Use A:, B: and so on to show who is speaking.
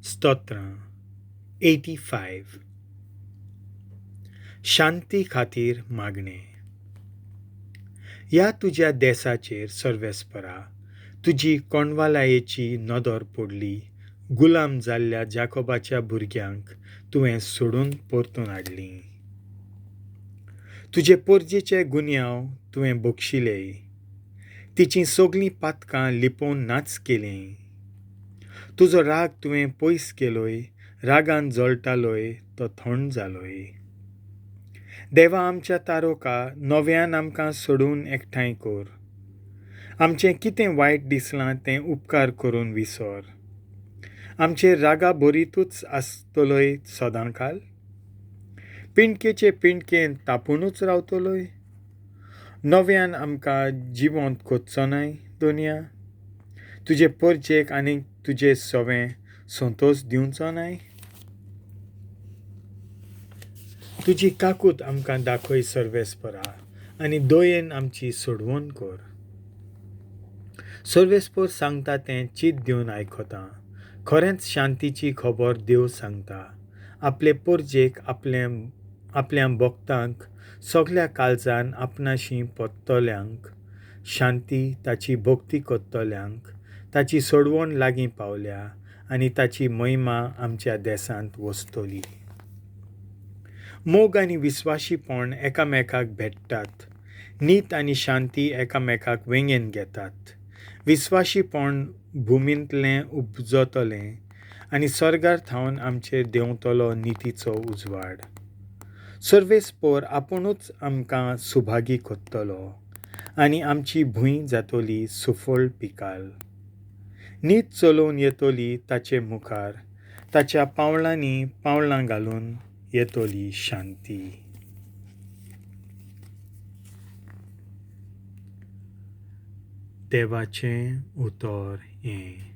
A: स्तोत्रां 85. शांती खातीर मागणें. ह्या तुज्या देसाचेर सर्वेस्परा तुजी कोणवालायेची नदर पडली, गुलाम जाल्ल्या जाकोबाच्या भुरग्यांक तुवें सोडून परतून हाडलीं. तुजे पोरजेचे गुन्यांव तुवें बक्षिले, तिचीं सगलीं पातकां लिपोवन नाच केलीं. तुजो राग तुवें पयस केलोय, रागान जळटालोय तो थंड जालोय. देवा आमच्या तारोका, नव्यान आमकां सोडून एकठांय कर. आमचें कितें वायट दिसलां तें उपकार करून विसर. आमचेर रागा भरीतूच आसतलोय सदांकाल? पिंडकेचे पिंडकेन तापुनूच रावतलोय? नव्यान आमकां जिवंत करचो नाय दोनया? तुजे परजेक आनी तुजे सवें संतोश दिवचो नाय? तुजी काकूत आमकां दाखय सर्वेस्परा आनी दयेन आमची सोडवण कर. सर्वेस्पर सांगता तें चीत दिवन आयकता. खरेंच शांतीची खबर देव सांगता. आपले परजेक आपल्या भक्तांक सगल्या काळजान आपणाशी पत्तल्यांक शांती, ताची भक्ती करतल्यांक ताची सोडवण लागीं पावल्या आनी ताची महिमा आमच्या देसांत वसतली. मोग आनी विस्वाशीपण एकामेकाक भेट्टात, नीत आनी शांती एकामेकाक वेंगेन घेतात. विस्वाशीपण भुमींतलें उपजतलें आनी सर्गार थावन आमचेर देंवतलो नितीचो उजवाड. सर्वेस्पर आपुणूच आमकां सुभागी करतलो आनी आमची भूंय जातली सुफळ पिकाल. नीत चलोवन येतली ताचे मुखार, ताच्या पावलांनी पावलां घालून येतली शांती. देवाचें उतर हें.